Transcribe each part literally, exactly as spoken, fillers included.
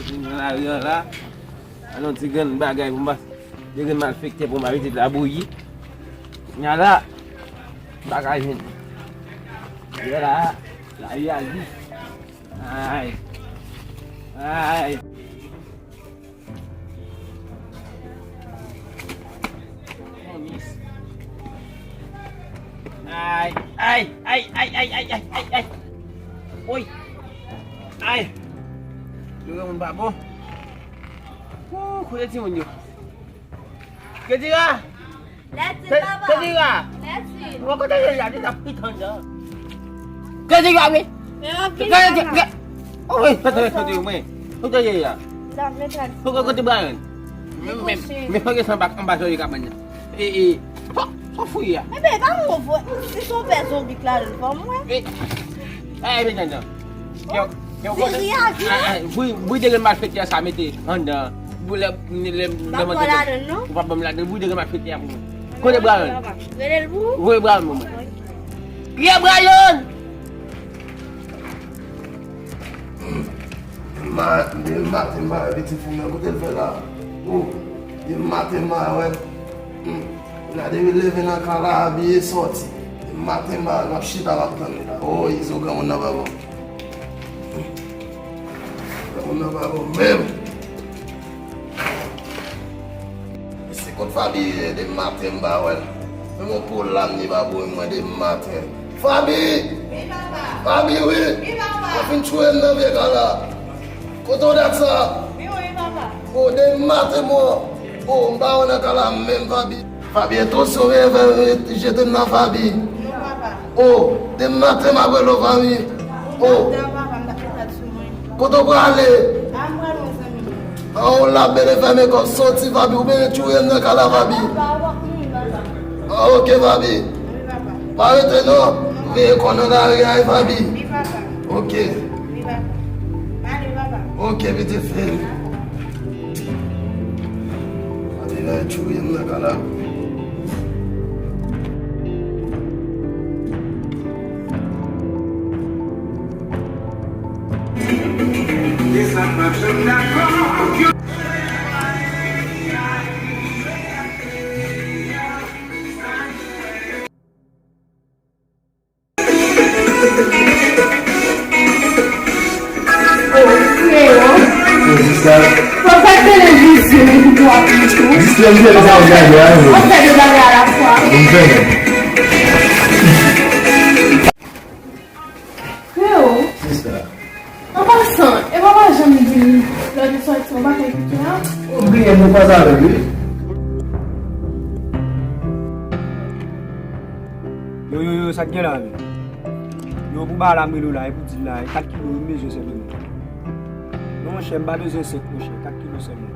Vin nan lari an la. Al yon ti grenn bagay pou m pa. De grenn malfektè pou m pa mete labouyi. Nya la. M pa ka jwenn. Nya la. Lari a di. Ay. Ay. Ay, ay, ay. Oy. Ay. Yo gen moun pa bon. Wou, kote timoun yo? Kedira! Lètid, papa. Kedira! Lètid. Bon, kote Kedira? Li t ap pit anndan. Kedira, wi! Men w ap vini, papa. Ke- ke- Oh, wi, kote, kote, mwen. Kote Kedira? Kote, kote Brian? Men, men, men, fòk e san bak anba zòrye kabann nan. E, e, fò, fò fouye a. Ebe, pa mwen, fò, si se yon pè zonbi k la, l fò mwen. E, e, men, nan, nan. Ke, ke, Viri a, viri. Ay, ay, bri, bri de grenn malfektè sa mete anndan. Pou lè, lè, lè, lè, Pa pran ladann, non? Ou pa ban m ladann, bri de grenn malfektè a pou mwen. Kote Brian? Rele l pou ou? Voye Brian pou mwen. Ki e Brian? Ma, de maten, ma, pitit fi m nan, kote l fè la? O, de maten, ma, wè. Hmm. La depi leve nan ka la, abiye, sòti. De maten, ma, m ap chita, m ap tann li la. O, Izo, granmoun nan pa bon. Hmm. Granmoun nan pa bon menm. Se kot Fabi ye de maten m pa wè l. Men yon po lam li pa voye mwen de maten. Fabi! Wi, papa. Fabi, wi! Wi, papa. Ou fin tchwe m nan vye ka la. Kote w dat sa? Wi, wi, papa. O, de maten mò. O, m pa wè nan ka la menm, Fabi. Fabi, entansyon w vin fè jete m nan, Fabi. Non, papa. O, de maten m ap rele w, Fabi. O. Maten, papa, m t ap fè tèt sou mwen. Kote w prale? A, m prale yon zanmi mwen. An, w la bèl e fèmen kòb sòti, Fabi, ou byen tchouye m nan ka la, Fabi. Papa, w ap mouri, papa. An, oke, Fabi. Wi, papa. Pa rete non. Veye kò nan lari a, wi, Fabi. Wi, papa. Oke. Wi, papa. Ale, papa. Oke, pitit fi m. Fabi va tchouye m nan ka la. O, Kreyò. O, Jisla. Fò w fè televizyon epi w ap li tou. Jisla, m te sa w gade a, wi. W ap fè de bagay alafwa. M fè. Kreyò. Jisla. An pasan, e papa janm vini lè w te sòti, w pa fè pito a? Ou bliye m, ou pa sa vle, wi. Yo, yo, yo, sa k gen la, menm? Yo, pou ba la, m rele w la, e pou di l la, e kat kilo, wi, m bezwen sèlman. Non, monchè, m pa bezwen senk, monchè, kat kilo sèlman.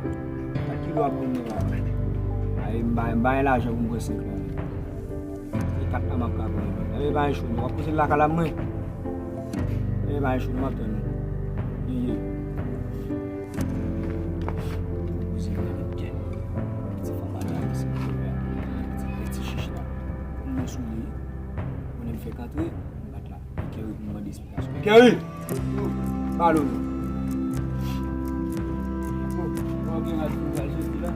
Kat kilo ap bon mwen la. Ay, m pa, m pa gen lajan pou m pran senk la, menm. Se kat la m ap ka pran. Enben, pa gen cho, non. W ap poze l lakay la, mwen. Enben, pa gen cho, non, m ap tann ou. Ye, ye. Poze l la, nèt kè. Ti fanm a la, ti, ti, ti chich la. Kòm mwen sou li, konnen m fèk antre, m bat la. Kerry pou mande esplikasyon. Kerry! Pale w non. Bon, bon, gen rad pou pral soti la.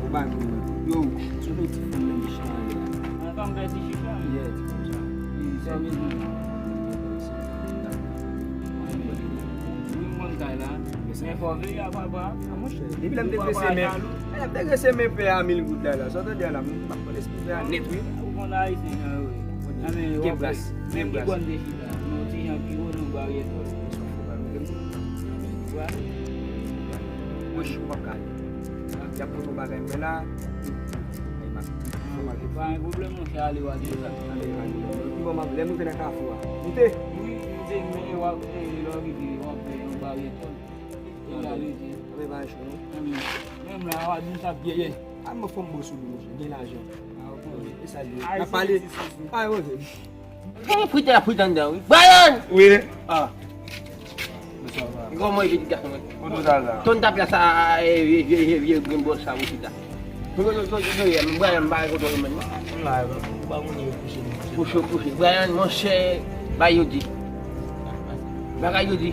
Ou pa gen rad. Yo, sou nou ti fanm nan ki chita anlè a. An fanm vè ti chita? Yeah, ti fanm sa. Wi, sa w vle di? Wi, m konn kay la. Men fò w veye a papa. A monchè, depi lè m te grese men, lè m te grese men pè a mil goud la, la. Sa w tande a la, m ap pran lespri pè a nèt, wi. Ou konn ayisyen nan yo, wi. Gen bras, gen bras. Yon ti jan pi wo nan baryè tòl. Mwen chou, m ap ka ale. Y ap konn yon bagay mwen la. Pa gen pwoblèm, monchè, ale w al fè sa. Ale, ale. Pi bon, m ap, lè m rive nan kafou a. Moute. Wi, moute, men w ap, e, lè w rive, w ap fè yon baryè tòl. E w la rete. Mwen pa chou, non. Menm la, w ap di m sa ap geye. A, mwen fò m bwè sou li, monchè. Gen lajan. A, ok. E sa l ye. N ap pale. A, ok. Gen frite ap frite anndan, wi. Brian! Wi. Ah. Kòman e pitit gason mwen? Kote w t al la? Ton tap la sa, e, vye, vye, vye, vye grenn bòs sa, wi, chita. Kote, kote, kote, kote, Brian, m pa kote w menm, non. M la, m pa konnen yo kouche, non. Kouche, kouche. Brian, monchè, bay yo di. Bagay yo di.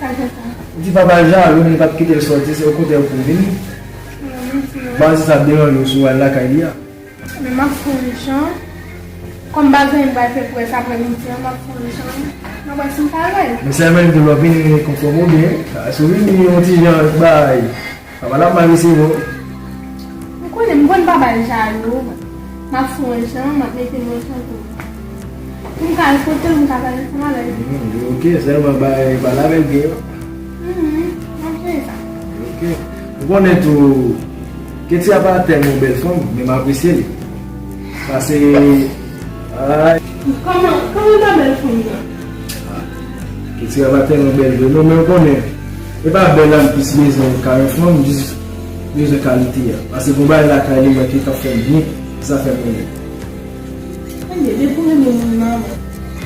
Sa k fè sa? Di papa l jalou, men li p ap kite l sòti, se okontrè pou vin. Non, mèsi, non. Baz sa ap deranje w si w al lakay li a. Men m ap fè yon jan. Kòm m pa gen anyen m pral fè près aprè midi an, m ap fè yon jan. M ap wè si m ka wè l. Men sèlman li di w ap vini konfòme w byen. Si w vini yon ti jan bay, papa l ap mal resevwa w. M konnen, m konn papa l jalou. M ap fè yon jan, m ap mete m yon jan tou. Pou m ka al kote l, m ka pale ansanm avè l. Hmm, ok, sèlman bay, pale avè l byen. Mhm, m ap jere sa. Ok. Ou konnen tou, Ketty a pa tèlman yon bèl fanm, men m apresye l. Pase, ay. Kòman, kòman pa bèl fanm nan? Ketty a pa tèlman bèl vre, non, men ou konnen, e pa bèl la m plis bezwen ka yon fanm, jis bezwen kalite a. Pase gon bagay lakay li, mwen ki t ap fè m byen, se sa fè m renmen. Ebyen, depi w renmen moun nan,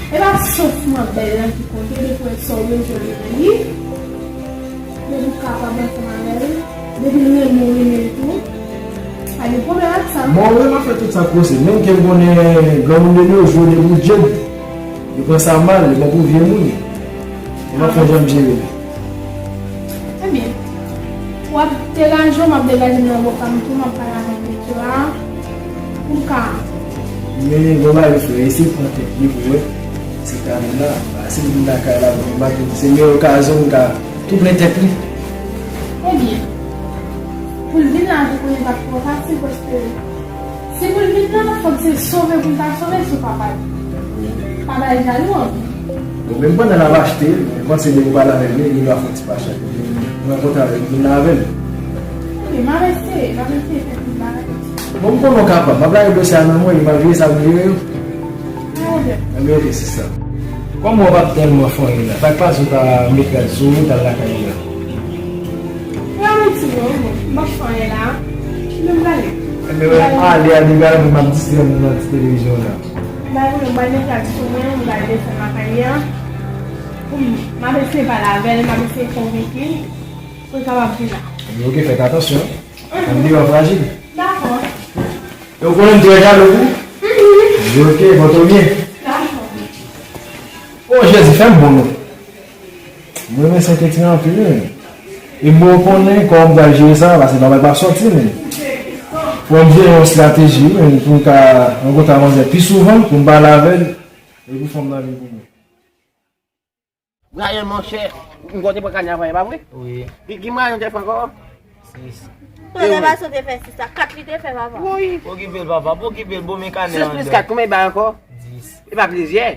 e pa sèlman bèl lan ki konte, depi w wè sa w bezwen nan li, depi w kapab ansanm avè l, depi l renmen w, renmen l tou, pa gen pwoblèm ak sa. Bon, wi, m ap fè tout sa k posib. Menm ke m konnen granmoun de nos jours, depi w djed, yo pran sa mal, li bon pou vye moun. E m ap fè jan m jere li. Ebyen, w ap degaje w, m ap degaje m nan avoka m tou, m ap pale avèk mesye a, pou m ka. Men, bon, bagay, frè, eseye pran tèt li pou wè. Se ta menm la, pa se vin lakay la, pou m pa di, se meyè okazyon pou m ka tou plen tèt li. Ebyen, pou l vin la, je konnen pa twò fasil, paske si pou l vin la, fòk se sove pou l ta sove sou papa l. Papa l jalou anpil. Bon, menm pandan l ap achte, mwen panse depi w pale avè l, li dwe fè yon ti pachak. Mwen kontan avè l, vin la avè l. Ok, m ap eseye, m ap eseye fè tout bagay. Bon, m konnen w kapab. M ap lage dosye a nan men w, epi m ap jere sa pou jere yo. Pa gen pwoblèm. Ebyen, ok, sista. Kòm w ap tèlman fanyen la, sa k pase w ta met rad sou ou, t al lakay li a? Yon ti non, bon, m ap fanyen la. Men m prale. Ebyen, ale a, degaje m ap distrè m nan ti televizyon la. Bay pou nou, bay met rad sou mwen, m prale desann lakay li a. Pou m, m ap eseye pale avè l, m ap eseye konvenki l pou l kapab vin la. Ebyen, ok, fè atansyon. Tann devan frajil. Dakò. E w konnen m trè jalou wi. Mhm. Ebyen, ok, pòte w byen. Dakò. O Jezi, fè m bon non. Mwen renmen Senteti anpil wi. E mwen konnen kòman m pral jere sa, paske nòmal pa sòti men. Fò m jere yon estrateji wi, pou m ka rankontre manzè pi souvan, pou m pale avè l, e pou fanm nan vin pou mwen. Brian, monchè, m konnen pran kanè avan, e pa vre? Wi. Ki, ki Brian te fè ankò? Sis. Pandan pase w te fè sis la, kat li te fè, papa. Wi. Okipe l, papa, okipe l, bon, men kanè an. Sis plis kat, konbyen l bay ankò? Dis. E pa plizyè.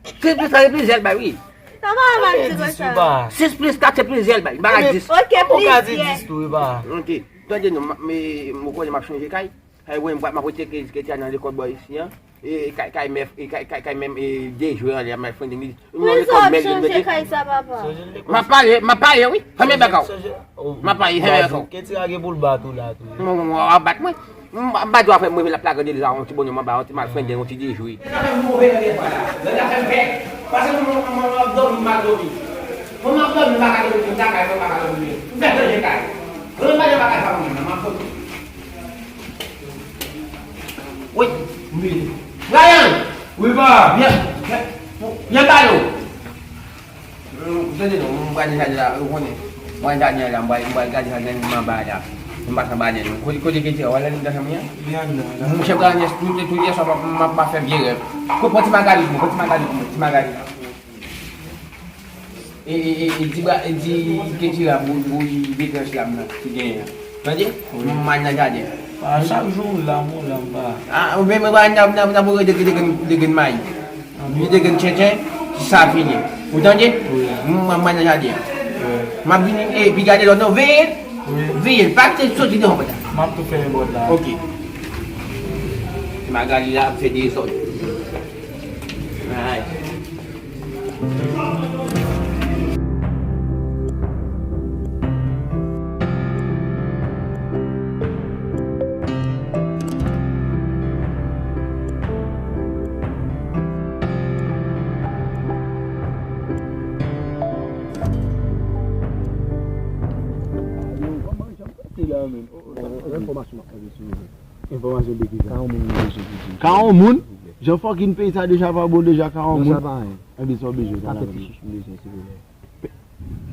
Sis plis kat, se plizyè l bay, wi. Sa papa pa di konsa. Sis plis kat, se plizyè l bay. M pa ka dis. Ok, plizyè. Ou ka di dis tou, wi, papa. Ok. Tande non, m, m, m konnen m ap chanje kay. Kay mwen, m ap rete ke, ke ti a nan lekòl bò isi an. E kay, kay mè, e kay, kay, kay mè, e dejwe anlè a, mè fending li. Mwen lekòl mè li mete. M ap pale, m ap pale, wi. Fèmen bèk a w. M ap pale, fèmen bèk a w. Ke ti a gen pou l bat ou la tou. Mwen, mwen, w ap bat mwen. M ap bat ou apre mwen, l ap lage de la, yon ti bonnonm anba, yon ti mal fending, yon ti dejwe. Nèg la fè m move nan de fwa la. Nèg la fè m pè. Pase mwen, mwen, mwen, mwen ap dòmi, m mal dòmi. Mwen, m ap dòmi, m pa ka dòmi, m ta kay, mwen pa ka dòmi. M fè planje kay. Mwen, m pa dòmi, m pa ka dòmi, m ap dòmi. Wi. Wi. Brian! Wi, pa. Vyen, vyen, vyen pale w. Tande non, m pral desann la, ou konnen. M pral desann la, m pral, m pral gade sa gen anba la. M pa sanba nèt non. Kote, kote Ketira, w al anndan chanm li an? Li anndan, la. Monchè, pral nèt, tout, tout yè swa, m ap, m ap pa fè vye rèv. Ko, pran ti magali pou mwen, pran ti magali pou mwen, ti magali. E, e, e, e, di ba, e, di Ketira pou, pou li detranche lam nan, ki genyen an. Tande? Wi. M al nan jaden an. A, chak jou ou la, m ou la, m pa. A, ou menm, ou pa nan, nan, nan pou rete de grenn, de grenn mayi. Li de grenn tchentchen, sa fini. Ou tande? Wi. M, m, m al nan jaden an. Wi. M ap vini, epi gade lòt non, veye l. Wi. Veye l, pa kite l soti devan pòt la. M ap tou fèmen pòt la. Ok. Magali la ap fè dezòd. Ay. Enfòmasyon m ap mande sou yo. Enfòmasyon de ki sa? Ka yon moun mwen bezwen pou di. Ka yon moun? Jan fucking peyi sa deja pa bon deja, ka yon moun? Non, sa pa anyen. Anben sa w bezwen, sa la. Ka fè ti chich m bezwen, silvouplè.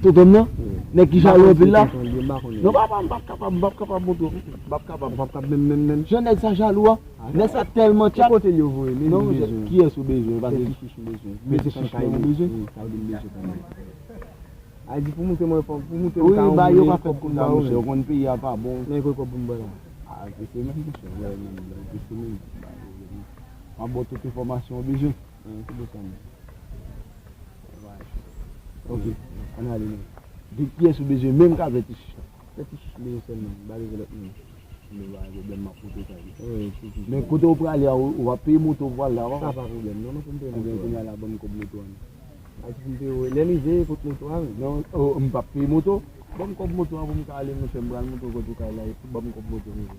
Tonton m nan? Wi. Nèg ki jalou anpil la? Non, papa, m p ap kapab, m p ap kapab montre w. M p ap kapab. M p ap kapab menm, menm, menm. Jan nèg sa jalou a? Nèg sa tèlman tchat. Kote l yo voye, men non, kiyès ou bezwen? Fè ti chich m bezwen. Men se ti chich m bezwen? Wi, sa w di m bezwen kanmenm. A di pou moute mwen fò, pou moute mwen ka yon moun, kòb pou m ba ou menm. Ou konn peyi a pa bon. Men kote kòb pou m ba la? A, se menm, monchè. Wè, menm, se menm. M ap ba w tout enfòmasyon ou bezwen. An, se bon sa menm. Ok, ann ale menm. De kiyès ou bezwen menm ka fè ti chich la? Fè ti chich m bezwen sèlman, m pa bezwen lòt moun. Men pa gen pwoblèm, m ap monte kay li. Wi, si, si. Men kote w prale a, ou, ou ap peye moto pou w al la, papa? Sa pa pwoblèm, non, non, pou m peye moto a. Ebyen, kounye a la, ban m kòb moto a, non. A, si pou m peye w, lè m rive, kot moto a, wi. Non, o, m p ap peye moto. Ban m kòb moto a pou m ka ale, monchè, m pral montre w kote w ka al la, epi ban m kòb moto, monchè.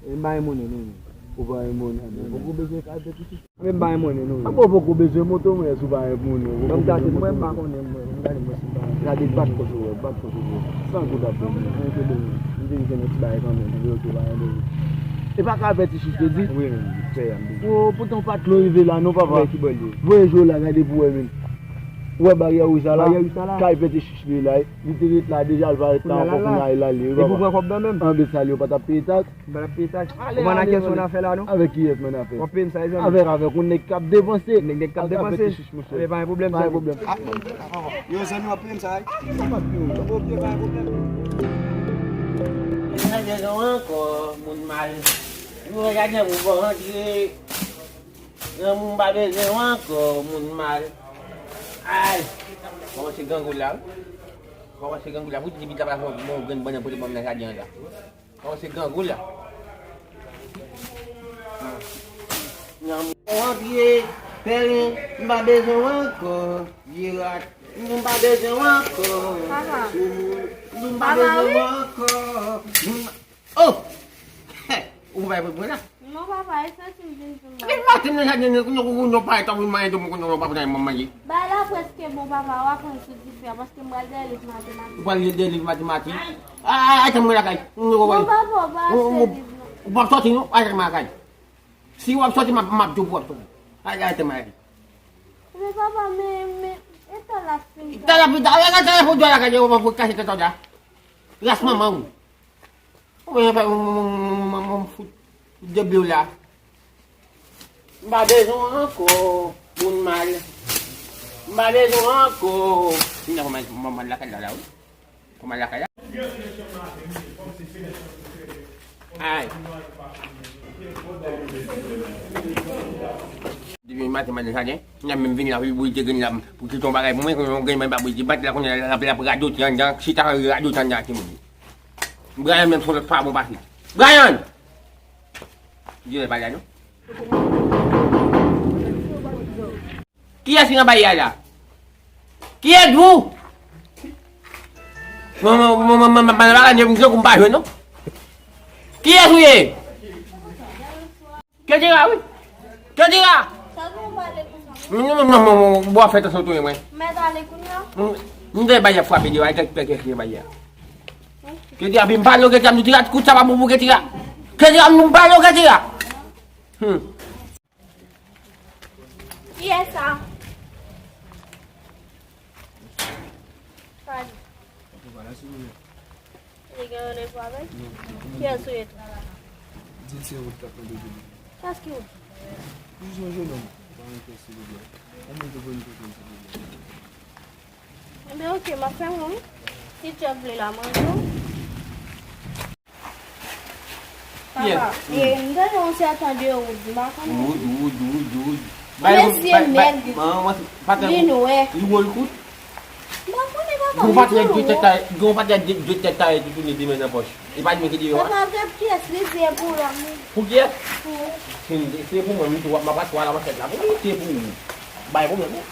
E m pa gen monnen, non, non. Ou pa gen monnen, men poko bezwen kay fè ti chich. Men m pa gen monnen, non. A bon, poko bezwen moto, men si w pa gen monnen, ou poko bezwen moto. Ban m gade, mwen m pa konnen, mwen, ban m gade, mwen, si m pa gen. Gade, bat kote w wè, bat kote w wè. San goud ap bon. Mwen te bon. M te gen yon ti bagay kanmenm, mwen, ok, pa gen de. E pa ka fè ti chich, te di? Wi, men, fè a, m te di. O, poutan w pa t lwen rive la, non, papa. Wè ki bò l ye. Voye je w la, gade pou w wè, men. Ou wè baryè wouj la, la? Baryè wouj la, la? Kay fè ti chich li la, li te ret la deja, l pa ret la ankò, kounye a, l ale, wi, papa. Epi w pran kòb nan men m? Anben sa, li yo pa t ap peye taks. M pa t ap peye taks. Ou pa nan kiyès ou nan afè la, non? Avèk kiyès mwen nan afè? W ap peye m sa, e zanmi? Avèk, avèk yon nèg k ap depanse. Nèg, nèg k ap depanse? Avèk ti chich, monchè. Anben, pa gen pwoblèm, zanmi. Pa gen pwoblèm. Yo, zanmi, w ap peye m sa, wi. Sa m ap peye w la? Ok, pa gen pwoblèm. Mwen pa bezwen w ankò, moun mal. Mwen gade pou w rantre. Granmoun, m pa bezwen w ankò, moun mal. Ay! Kòmanse grangou la, wi. Kòmanse grangou la. Pou di bit la pa fè yon grenn bannann pote ban m nan jaden an la. Kòmanse grangou la. Nan moun anpye, pèlen, m pa bezwen w ankò, vye rat. M pa bezwen w ankò. Papa. Soumoun, m pa bezwen w ankò. Moun, oh! Ou pa reponn mwen la? Non, papa, e santi m vin sou mwen. Vin maten nan jaden, nou, nou, nou, nou pa etan vin manje, nou, nou pa pran manman ye. Bagay la prèske bon, papa, w ap pran sou dife a, paske m pral dèyè liv matematik. Ou pral dèyè liv matematik? A, a, a, tann mwen lakay. Non, papa, w pa achte liv, non. Ou p ap sòti, non? A, tann mwen lakay. Si w ap sòti, m ap, m ap di w pou w ap sòti. A, a, tann mwen lakay. Men, papa, men, men, e tan l ap fin. Tan l ap fin, tan l ap fin, tan l ap fin, w ap kache tèt w la. Ras manman w. Ou mwen fè, mwen, mwen, mwen, mwen, mwen fout debil la. M pa bezwen w ankò, moun mal. M pa bezwen w ankò. Vin la, kòman, kòman lakay la, la, wi. Kòman lakay la. Ay. Depi maten, maten, sa gen. Nan menm vini la, pou, pou te gen la, pou kite yon bagay pou mwen, pou yon grenn mwen, pa pou li bat la, kounye a, l ap, l ap radot anndan, chita radot anndan, timoun. Brian menm son lòt pa bon pase. Brian! Di lè pa la, non? Kiyès ki nan bay a la? Qui êtes-vous? Mwen, mwen, mwen, mwen, mwen, mwen, mwen, mwen, mwen, mwen pa jwenn, non? Kiyès ou ye? Kedira, wi. Kedira! Sa nou pale konsa? Non, non, non, non, non, w ap fè tansyon touye mwen. Mèt ale kounye a? M, m te bay ap frape deyo, ay, kèk, kèk, kèk, bay a. Kedira, vin pale, Kedira, m di, Kedira, kout sa pa bon pou Kedira. Kedira, m pale, Kedira. Hmm. Kiyès sa? Pale. E Gen randevou avè l? Non. Kiyès ou ye tou? Di se ou k ap mande pou li. Kiyès ki ou? Jis yon jenòm. Pa yon kès, silvouplè. Yon moun ki voye m kote l, silvouplè. Enben, oke, m ap fè moun. Si Djòb vle la, manje w. Papa, e, m tande yon sèten de Wood, m pa konnen. Wood, Wood, Wood, Wood. Mesye nèg, li nwè. Li wo l kout. M pa konnen, papa, li tou nwè. Gen yon patnè de tèt taye, gen yon patnè de, de tèt taye ki tounen de men nan pòch. E pa li menm ki deyò a. Papa, gad kiyès li se pou lòm li. Pou kiyès? Pou ou. Se, se pou mwen, m tou, m ap pase a la manchèt la. Pou li, se pou ou. Bay pwoblèm, non.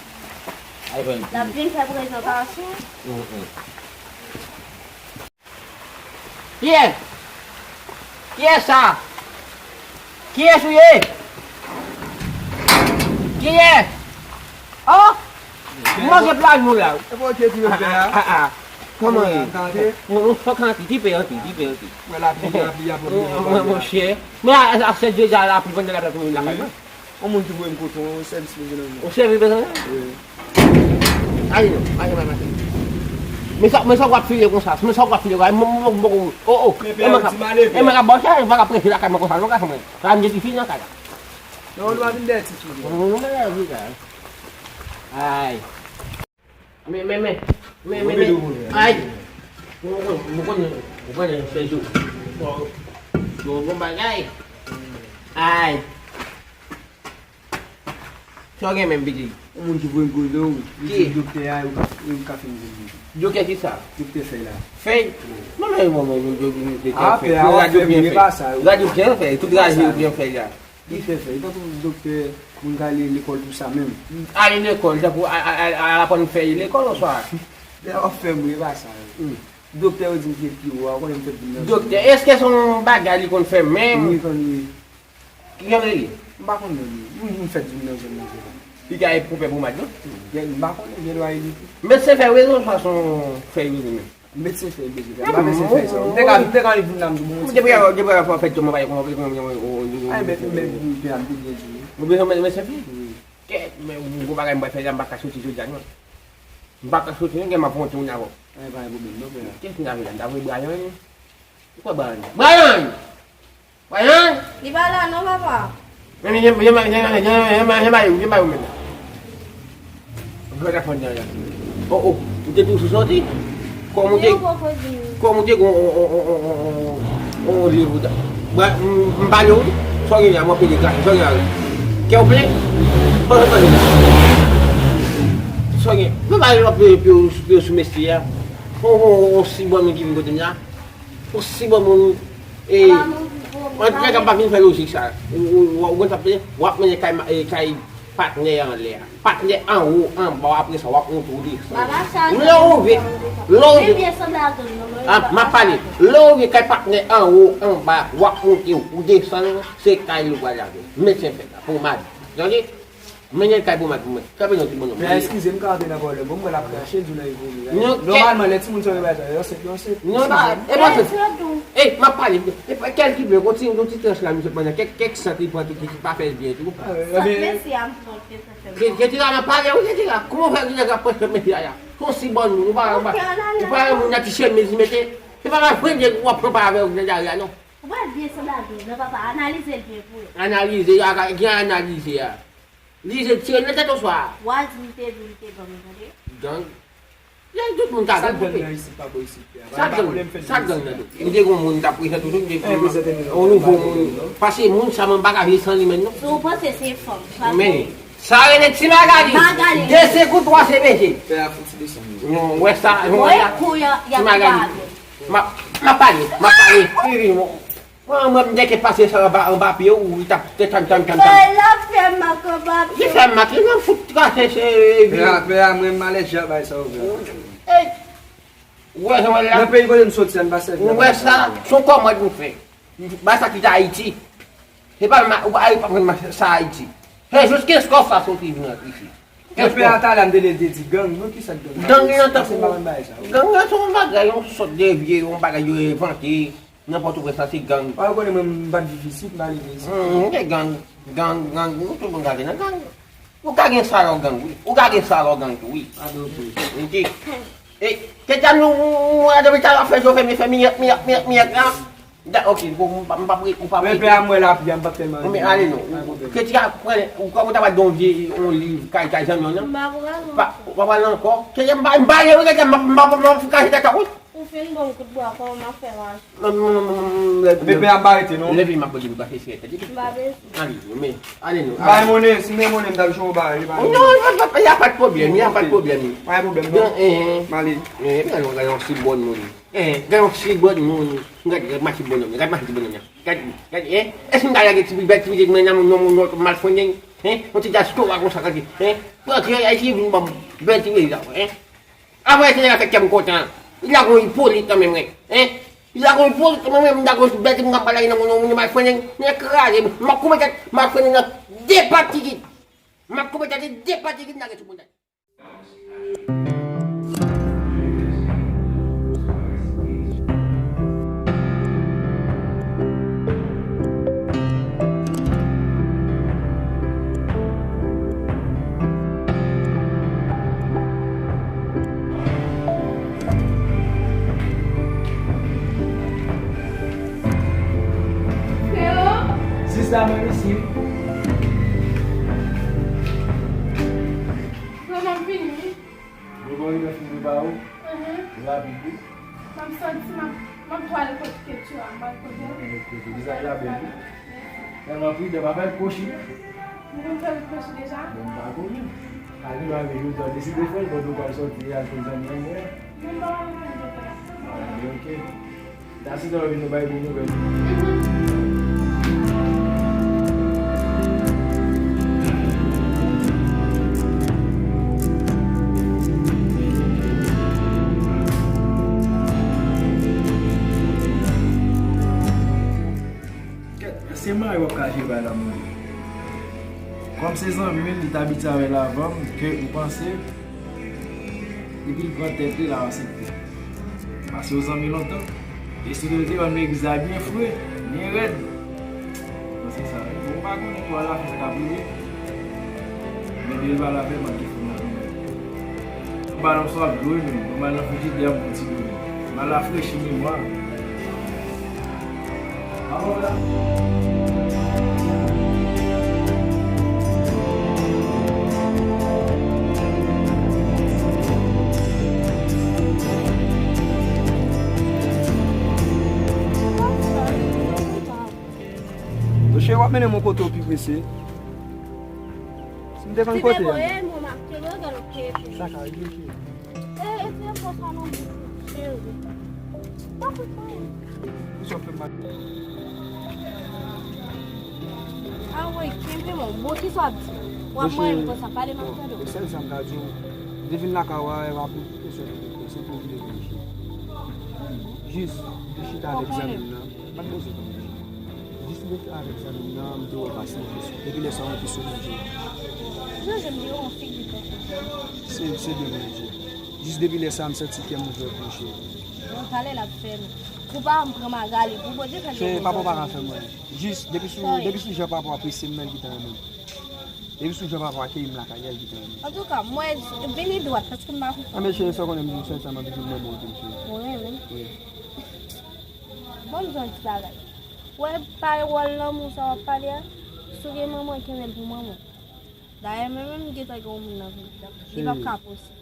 Ay, jwenn. L ap vin fè prezantasyon. Kiyès? Kiyès sa? Kiyès ou ye? Kiyès? Oh! M manje pla nou la. E pa w te di yo fè a? Ah, ah, ah. Kòman ye? Tande. Yon, yon fòk anpil, ti pe anpil, ti pe anpil. Wè lapli, lapli ap. Mon, mon, monchè. Men a, a, a, se deja lapli, pandan lapli ap vin lakay mwen. Yon moun ki voye m kote w, sèvis mwen gen nan men. Ou sèvis bezwen? Wi. Ale non, ale, ale, ale. Men sa, men sa w ap file konsa, men sa w ap file konsa, mwen, mwen, mwen, oh, oh. Men e mwen k ap, e mwen k ap ba w chaj, ou pa ka prese lakay mwen konsa, non, gason mwen. Sa m gen ti fi nan kay la. Non, nou pa vin dèyè ti fi. Non, non, non, non, non, non. Ay. Men, men, men, men, men, men, ay! Mwen konn, mwen konn, mwen konn fè jou. Bon, bon bagay. Ay! Sa w gen menm, piti? Yon moun ki voye m kote w, li di doktè a, yo ka, yo ka fin vin. Doktè ki sa? Doktè Fèy la. Fèy? Wi. Non, men, bon, men, yo, yo, yo, yo, a, fè, fè, a, yo, fè, yo byen fè. Rad yo byen fè. Tout rad yo byen fè la. Li fè fè, li tankou doktè, moun k ale lekòl pou sa menm. Ale lekòl, tankou a, a, a, al aprann fè lekòl oswa? Lè w ap fè m ri, e pa sa. Hmm. Doktè yo di m se pi wo a, ou konnen m fèt vin nan zòn. Doktè, èske se yon bagay li konn fè menm? Wi, konn wi. Ki jan li ye? M pa konn non li. M, m fèt vin nan zòn nan, se sa. Li ka e konpè pou mad, non? Gen, m pa konnen, gen dwa e li tou. Medsen fè rezon, fason fè yo menm. Medsen fè bezwen fè. M pa bezwen fè sa. M te ka, m te ka annik vin la, m di bon. Depi a, depi a fè djòb mwen pa ye konprann. Ay, men, men, pè a m te byen di wi. Ou bezwen medsen fi? Wi. Kèt, men yon gwo bagay m pral fè la, m pa ka soti jodi a non. M pa ka soti non, gen m ap honte moun avè w. Ay, pa gen pwoblèm non, pè a. Kèt, m ta vle la, m ta vle Brian. Ou kwè Brian? Brian! Voyons. Li pa la non, papa. Men, men, men, men, men, men, men, men, men, men, men, men. Gad afè nèg la. Oh, oh, ou te toujou soti? Kòm ou te, kòm ou te gon, on, on, on, on, on, on, on, on, on, m, m pale wi. Sa w gen la, mwen pede gras, sa w gen la. Kè w plen? Bon, sa w gen la. Sa w gen? Mwen pale, mwen pale, pye w, pye w sou mesye a. On, on, on, on, si bon moun ki vin kote m la. Ou si bon moun, e, an tou ka, m pa fin fè lojik sa. Ou, ou, ou, ou konn sa w ap fè? W ap mennen kay ma-, e, kay patnè anlè a. Patnè anwo, anba, apre sa, w ap monte, w desann. Lè w rive, lè w rive, a, m ap pale. Lè w rive kay patnè anwo, anba, w ap monte, w desann, se kay li w pral lave. Medsen fè sa, pomad. Tande? Mennen l kay pou mwen, pou mwen. Kanpe non, ti bonnonm. Pè a, eskize m, kanpe nan pwoblèm. Bon, mwen l ap rache, di w nan evolye. Non, nòmalman, lè timoun sa yo bay sa, yo ansent, yo ansent. Non, pa, e pa ansent. E, m ap pale. E pa, kèl ki ble, kontinye, yon ti tranch la, misye pran nan kèk, kèk sant li pran tou, ki, ki pa fè l byen tou. Sant mesye a, m pran kèk sant. Ke, ke ti la, m ap pale, wi, ke ti la. Kòman w fè yon nèg ap pran sant mesye a la? Konsi bòn moun, ou pa, ou pa, ou pa yon moun nan ti chemiz li mete. Se pa, pa premye w ap pran pa avè w nan lari a, non. Ou pa byen sanble avè l, non, papa, analize l byen pou wè. Analize, a, gen analize a. Li se tire nan tèt oswa? Wa di m te di m te gang, tande? Gang? Lè tout moun ka gang, gang nan isit pa bò isit, pè a. Sa gang, sa gang nan tou. M te gon moun t ap prezante ou tou, m te gon nouvo moun. Paske moun sa mwen pa ka viv san li menm non. Si w panse se fanm, sa men, sa rele Ti Magali. Magali. De se kou, twa se beze. Pè a fouti desann. Non, wè sa, non, wè la. Ti Magali. M ap, m ap pale, m ap pale. Mwen, mwen, m te ket pase sa anba, anba pye ou, ou t ap te tann, tann, tann, tann. Fè l ap fè mak anba pye. Li fè mak, li nan fout trase, se, e, pè a, pè a, mwen, m alèji a bay sa yo, pè a. Ey! Ou wè jan w wè l la? Nan peyi kote m soti a, n pa sèvi a bagay sa yo. Ou wè sa? Se yon kòmand nou fè. Bagay sa kite Ayiti. Se pa ma-, ou pa, ou pa konn ma-, sa Ayiti. Se jis kenz kòb sa soti vin rantre isit. Kenz kòb. Pè a talè a m te leve, te di gang, non, ki sa k gang? Gang nan tankou, gang nan se yon bagay, yon sòt de vye, yon bagay yo envante. Nan Pòtoprens la, se gang. Pa konnen mwen, m pa t viv isit, m pa leve isit. Hmm, se gang, gang, gang, nou tout moun ka gen nan gang. Ou ka gen salò gang, wi. Ou ka gen salò gang tou, wi. A, men, ok. Ok. E, te dam nou, mwen, depi talè fè zo fè, fè miyèt, miyèt, miyèt, miyèt la. Da, ok, bon, m pa, m pa pre, ou pa pre. Bebe a mwen la, pya, m pa tèlman. Men ale non. Ke ti ka pran, ou ka konn ta ba don vye, on liv, kay, kay, zanmi, non? M pa pral non. Pa, ou pa pral ankò? Ke m pa, m pa ale, m pa, m pa, m pa, m pa kache tèt ou. Ou fin bon kout bwa, kòman m ap fè mache? Non, non, non, non, non, lè, Bebe a pa rete, non? Leve, m ap poze pou pase sirèt. M pa bezwen. Ale, men, ale, non. Bay monnen, si m gen monnen, m t ap jwenn yon bagay, li pa gen. Non, non, non, y a pas de problème, y a pas de problème. Pa gen pwoblèm, non. Non, eh, eh. M ale. Eh, gade yon, gade yon ti bòn moun. Eh, gade yon ti bòn moun. Gade, gade mache bòn moun, gade mache bòn moun. Gade, gade, eh. Èske m ta lage ti bèl ti pitit mwen nan moun, nan moun, nan malfondeng? Eh, yon ti dyaspora konsa, gade, eh. Pran ti, eh, ti vin ban m bèl ti vin la, eh. Apre se la fè kè m kontan. Li la gon ipolit nan men mwen. Hein? Li la gon ipolit nan men mwen, m ta gon bèt m ka pale nan moun, moun mal frennen. Nèg kraze, m ap koupe tèt mal frennen nan de pati kit. M ap koupe tèt de pati kit nan sou moun. Freo! Sista, mwen isi wi. Freo, m ap vini wi. Mwen bon, mwen fin prepare w. Mhm. Rapid wi. M ap soti, m ap, m ap pral kot Ketchou a, m pral kote l. Ok, ok, ok. Deja la bèl wi. Mèsi. Tèlman pridan, pa fè l kwochi. Mwen fè l kwochi deja? Bon, m pa konnen. A li pa vle, yo deside fè l, pandan w pral soti, al fè zanmi an, mwen. Mwen pa wè mwen deja. Ah, ok. Nan sitan w vin nou bay bon nouvèl. Kèt, se mari w ap ka jere bagay la, mwen. Kòm se zanmi l, li t abitye avè l avan m, ke m panse, depi l pran tèt li, l ap aksepte. Pase yo zanmi lontan. E si nou te wè legliz la byen fre, byen rèd. Bon, se sa, wi. Bon, ou pa konnen pou alafen sa k ap rive. Men depi l pa la vrèman ki fou nan. Ou pa nan swa dlo, men. Ou pa nan frijidè, bon ti dlo. M al rafrechi memwa. Monchè, w ap mennen m yon kote w pi prese. Si m te konn kote a. Sa ka rive, cheri. E, e, telefòn sa nan bouch ou, cheri. Pa fout mwen. Pou sa w fè m mal. A wi, kenbe mwen. Bon, kisa w ap di? W ap mwen, mwen konsa, pale m ap tande w. Bon, e sèl sa m ka di w, m te vin lakay ou a, e pa pou kesyon de prese pou vin vin isit. Jis, m te chita avèk zanmi m nan. M pa t bezwen konn isit. Jis rete avèk zanmi m nan, m te wè pase jis. Depi lè sa, mwen te sonje. Jan jan m te wè yon figi konsa. Se, se de Bondye. Jis depi lè sa, m santi kè m ouvè pou ou, cheri. Bon, talè l ap fè m. Pou pa m pran Magali, pou Bondye fè l. Cheri, papa w pa ka fè m anyen. Jis depi sou, depi sou jan papa w apresye m nan, li gentan renmen m. Depi sou jan papa w akeyi m lakay li, li gentan renmen m. Antouka, mwen, vini dwat, paske m pa konprann. Anben, cheri, sa w konnen, m di w sensèman, m di w mwen bon, cheri. Ou renmen m? Wi. Bon, m di w yon ti bagay. Ou wè, pale wòl lanmou sa w ap pale a, si w gen manman, kenbe l pou manman w. Dayè, mwen menm, m gentan gen yon moun nan vi m, li p ap ka posib.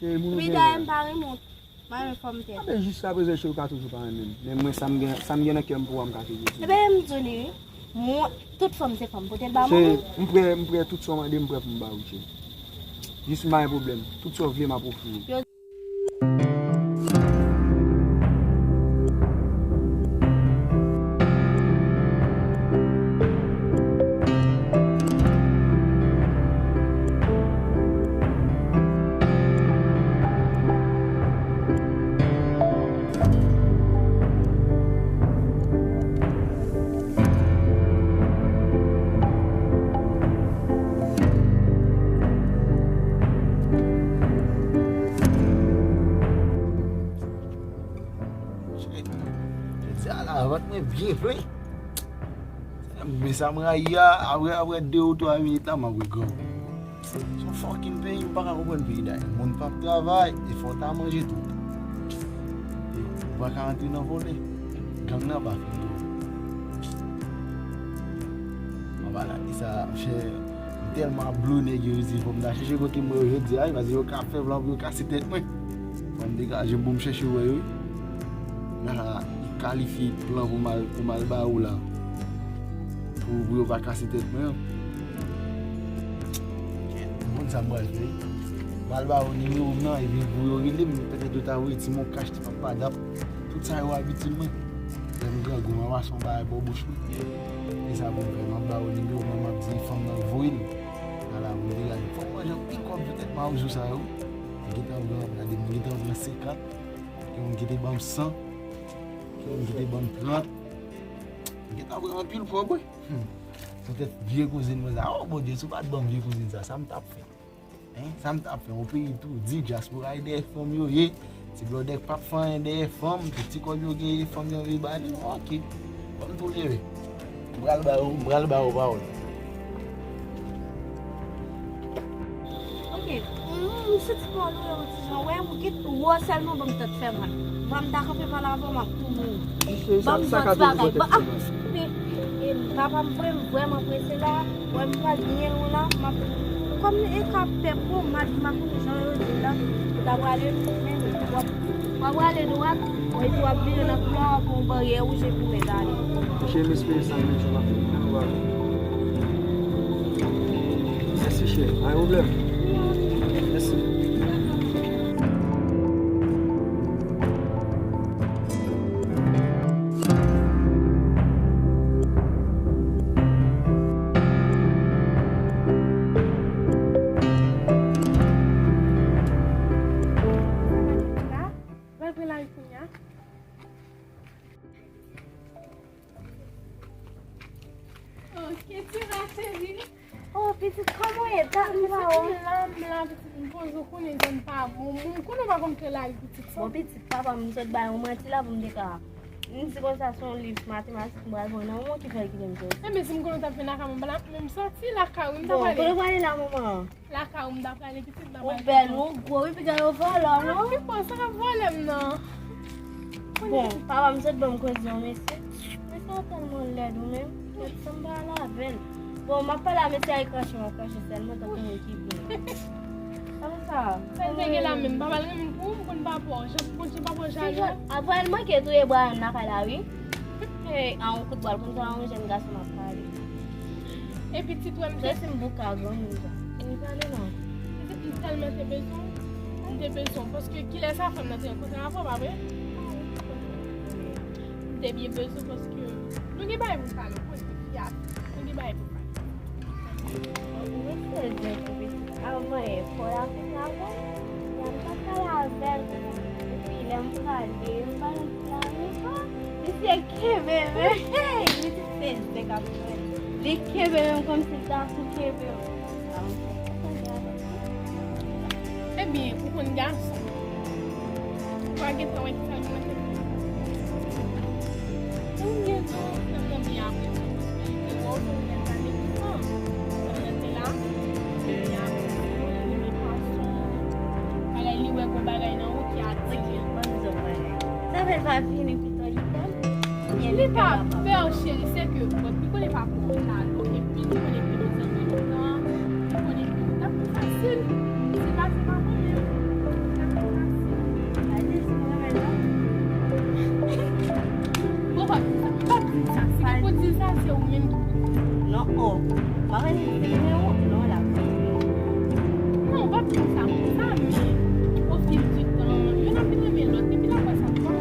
Epi dayè, m pa renmen w, m pa renmen fòm tèt. Anben, jiskaprezan, cheri, ou ka toujou pa renmen m. Men mwen, sa m gen, sa m gen nan kè m pou ou a, m ka toujou di w. Ebyen, m di w li wi. Mwen, tout fanm se fanm, pote l ba manman w. Cheri, m prè, m prè, tout sa w mande, m prè pou m ba ou, cheri. Jis m pa gen pwoblèm. Tout sa w vle, m ap ofri w. Yo Jodi a la, vant mwen byen plen. Men sa m rayi a, apre, apre de ou twa minit la, m ap regrèt. Se yon fucking peyi, m pa ka konprann peyi Dayiti. Moun p ap travay, e fò w ta manje tou. E ou pa ka antre nan vòlè. Gang nan pa fin tou. Anba la, e sa, monchè, m tèlman ap blow nèg yo, yo di, fò m ta chèche kote mwen yo, yo di, ay, paske yo ka fè plan pou yo kase tèt mwen. Fò m degaje m pou m chèche wè yo. Nan, li kalifye plan pou m al, pou m al ba ou la. Pou, pou yo pa kase tèt mwen. Bon, sa m pral fè. M pral ba yo nimewo m nan, epi pou yo rele m, petèt yo ta voye ti mon kach, ti papa dap. Tout sa yo abitye mwen. Lè m grangou, m ranmase yon bagay bò bouch mwen. E sa pou m fè, m ap ba yo nimewo mwen, m ap di fanm nan voye l. Ala, pou m degaje. Fò m manje anpil kòb petèt ma jou sa yo. M gentan pran, gade, m gentan pran senkant. Gen moun ki te ban m san. Gen moun ki te ban m trant. M gentan pran anpil kòb, wi. Hmm. Poutèt vye kouzin mwen sa. Oh, Bondye, si w pa t ban m vye kouzin sa, sa m t ap fè? Hein? Sa m t ap fè? Yon peyi tou di dyaspora e dèyè fanm yo ye. Ti blòdè k p ap fè anyen dèyè fanm, tout ti kòb yo genyen, fanm yo anvi ba li. Ok. Ban m tou leve. M pral ba yo, m pral ba yo pawòl. Ok, m, m santi m alo yon ti jan. Wè, m gen wo sèlman ban m tèt fè mal. Ban m ta kanpe pale avè w, m ap tou mouri. Ban m yon ti bagay. Ban, ah, men, e, papa m vre, m vrèman prese la. Wè, m pral byen lwen la. M ap, kòm e ka pèp, bon, m a di m a konnen jan yo di la. M ta prale, men, w ap, w ap prale dwat. Epi w ap vire nan koulwa, w ap pran yon baryè wouj epi w mèt ale. Mesye, m espere sa menm jan w ap fè menm bagay. Mèsi, cheri. Pa gen pwoblèm. Mèsi. Pral pran lari kounye a. Ok, ti ma cheri. Oh, pitit, kòman w ye? Pitit, m la, m la, pitit, m poze w konnen zòn pa bon. Moun konnen w pa konn fè lari, pitit, sa. Bon, pitit, papa m sot bay yon manti la pou m te ka. M di konsa se yon liv matematik m pral pran nan men w ki fè l kite m soti. Enben, si m konnen w t ap vin lakay mwen, m pa t ap menm soti lakay ou, m ta prale. Bon, kote w prale la, manman? Lakay ou m ta prale, pitit, m ta prale. Ou bèl, ou gwo, wi, piga yo vòlò, non? Ki bon, sa k ap vòlè m nan? Bon, papa m sot ban m koze yon mesye. Mesye a tèlman lèd ou menm. Gad sa m pral avè l. Bon, m ap pale a mesye a, e krache m ap krache sèlman, tankou yon ki bon. Kòman sa? Sa l te gen la menm, papa l renmen pou ou, m konn papa w. Jan, bon, jan papa w jalou. Apre l manke touye Brian lakay la, wi. Hey, a yon kout bal konsa, yon jèn gason m ap pale. E pitit wè m te. Soti m bouka granmoun sa. Li pale non. Pitit m tèlman te bezwen w. M te bezwen w. Paske kilè sa fè m nan te kontre avè w, pa vre? M te byen bezwen w paske nou gen bagay pou n pale, w konn fi a, nou gen bagay pou n pale. Mwen fè zen pou pitit. Avan e fò la fin la bon. Yam pa pale avè l konsa. Epi lè m prale, m pale anpil avè l. Misye kenbe men. Hey! Misye se zen k ap fè. Li kenbe men kòmsi l ta tou kenbe m. Ebyen, ou konn gason. Ou pa gentan wè ki sa gen nan tèt li. Ou gen non, fè m nan byen apre. Li te wè w, fè w bèl gade pou sa. Fè m nan te la. Byen apre, li renmen pwason. Bagay, li wè gon bagay nan ou ki atire l. Sa fè l pa vini pito li pè? Li pa pè w, cheri, se ke, bon, li konnen pa pou ou la, donk, epi li konnen ke nou zanmi lontan, li konnen ke l ap pi fasil. Se pa, se pa mwen menm. L ap pi fasil. Bon, pa di sa, pa di sa. Si li pou di sa, se ou menm ki pou di. Non, oh. Pa vin di se nimewo, non, l ap di. Non, pa di sa konsa, men au fil du temps, youn ap vin renmen lòt, epi l ap wè sa twò.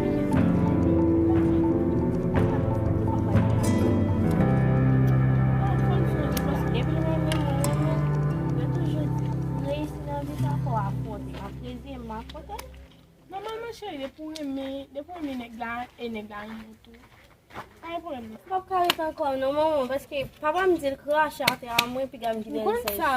Depi l renmen moun, renmen, yo toujou di, pou reyisi nan vi sa, fò w afwonte. M ap rezeye m, m afwonte. Nòmalman, cheri, depi w renmen, depi w renmen nèg la, e nèg la renmen w tou. Pa gen pwoblèm, non. M p ap ka ret ankò, non, manman, paske papa m di l krache atè a, mwen, piga m kite l sèch. Ou konn sa?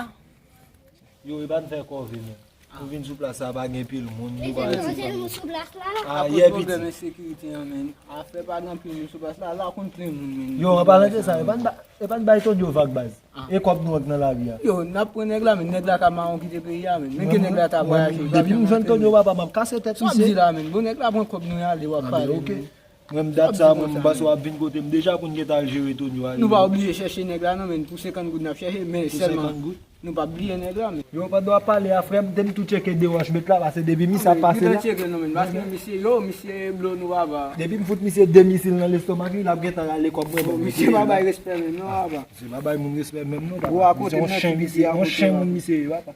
Yo, e pa n fè kòve, non. Ou vin sou plas la, pa gen pil moun, nou pa rete. Anpil moun sou plas la. Ah, yeah, piti. Pwoblèm ensekirite an, men. Afè pa gen anpil moun sou plas la, la konn plen moun, men. Yo, an palan de sa, e pa n ba-, e pa n bay Tonyo vag, baz. E kòb nou ak nan lari a. Yo, n ap pran nèg la, men nèg la ka mawon kite peyi a, men. Men ke nèg la ta vwayaje. Depi m jwenn Tonyo, papa, m ap kase tèt misye. Sa w ap di la, men? Bon, nèg la pran kòb nou, y ale, w ap pale, men. Mwen, m dat sa, mwen, m panse w ap vin kote m deja pou n gentan al jere Tonyo ale. Nou pa oblije chèche nèg la, non, men. Pou senkant goud n ap chèche, men sèlman. Pou senkant goud? Nou p ap bliye nèg la, men. Yo, pandan w ap pale a, frè m, te m tou tcheke de wòch met la, paske depi misye ap pase la. Gentan tcheke non, men, paske misye, yo, misye blo nou, papa. Depi m fout misye de misil nan lestomak li, l ap gentan rale kòb mwen ban m. Misye pa bay respè menm non, papa. Misye pa bay moun respè menm non, papa. Misye yon chen, misye yon chen moun misye ye, papa.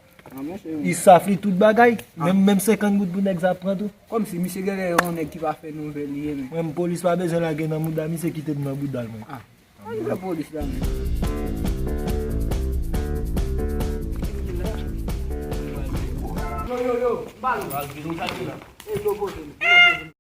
Li saf, li tout bagay. Menm, menm senkant goud pou nèg sa ap pran tou. Kòmsi misye genlè yon nèg ki pa fè nouvèl li ye, men. Mwen, polis pa bezwen lage nan mouda misye, kite m nan bouda l, mwen. Ann wè polis la menm. Yo, yo, yo, bal. Al vin ou sa ki la. E yo poze m.